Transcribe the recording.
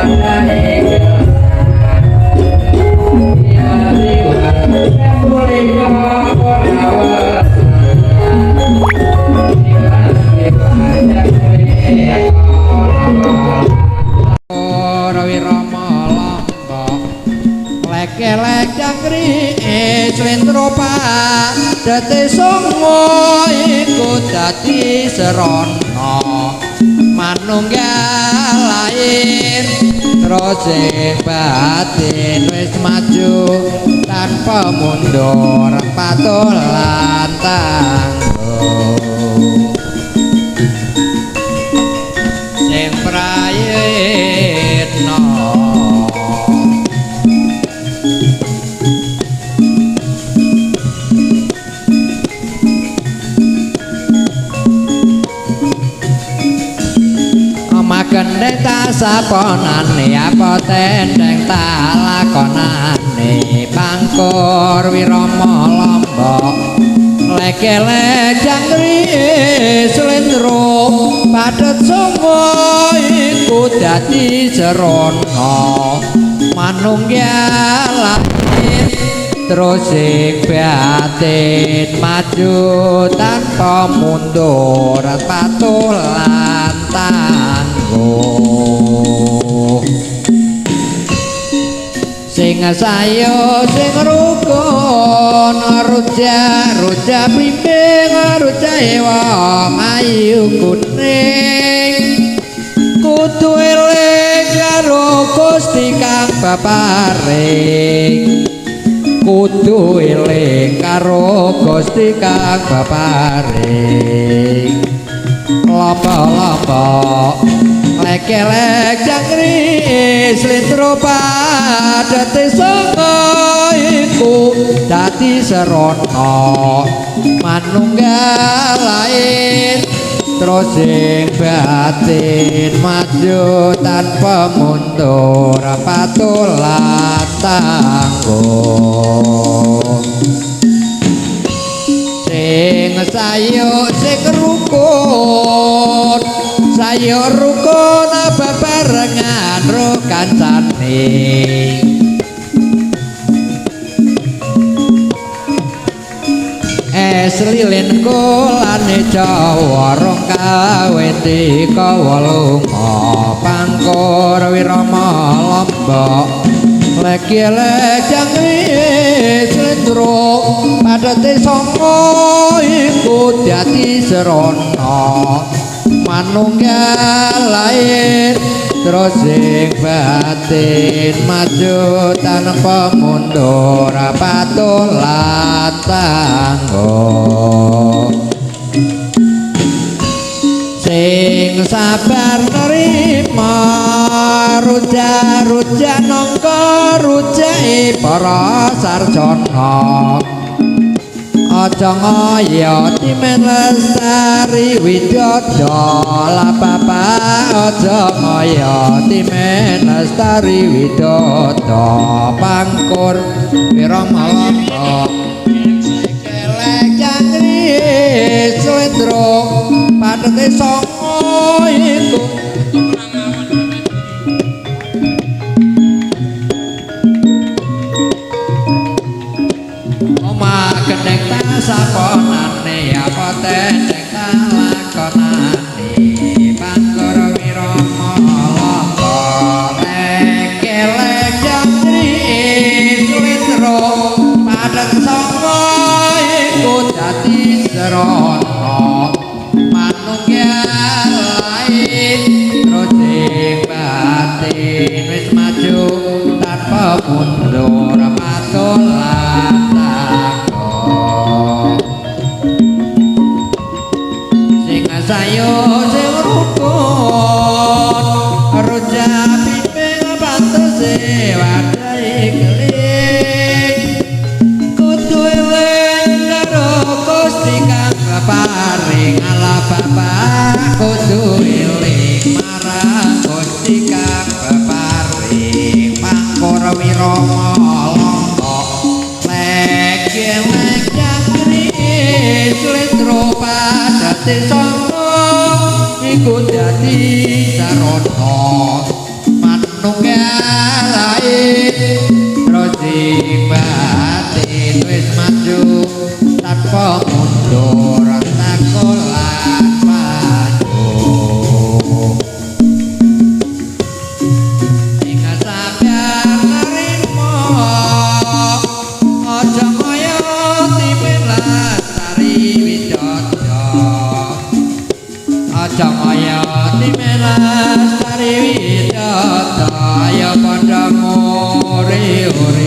Wadahe Lek-lek jangkrik slendro padate songo iku dadi serana manunggal lair terus sing batin wis maju tanpa mundur patuh lan tangguh sing prayitna Gendeng ta saponane apa tendeng ta lakonane pangkur wirama lombok lek-lek jangkrik slendro padhet songo iku dadi serana manunggal lahir terus sing batin maju tanpa mundur patuh lan tangguh sing sayo sing rukun rujak rujak blimbing rujake wong ayu kuning kudu eling karo Gusti kang baparing kudu eling karo Gusti kang baparing lopo-lopo lek-lek jangkrik slendro padate songo iku dadi serana manunggal lair terus sing batin maju tanpa mundur patuh lan tangguh sing sayo sing rukun sayo rukun bebarengan ro kancane es lilin kulane Jawa rong kaweti kawa lunga pangkur wirama lombok lek-lek jangkrik slendro padate songo iku dadi serana manunggal lair terus sing batin maju tanpa mundur patuh lan tangguh sing sabar nerima rujak-rujak nangka rujake para sarjana aja ngoyo timen lestari widodo la bapak aja ngoyo timen lestari widodo pangkur wirama lombok kelek jangkrik slendro padete songo iku omah gendeng ta saponane apa tendeng ta lakonane pangkur wirama lombok lek-lek jangkrik slendro padhet songo iku dadi serana manunggal lair terus sing batin wis maju tanpa mundur patuh lan tangguh sing sayo sing rukun rujak pimpin pantese wadahe keling kudu eling karo Gusti kang paring ala bapak kudu eling marang Gusti kang paring pangkur wirama lombok lek-lek jangkrik slendro padate songo iku dadi sarana manunggal Samaya timelas tari widada, ayo padha nguri-uri.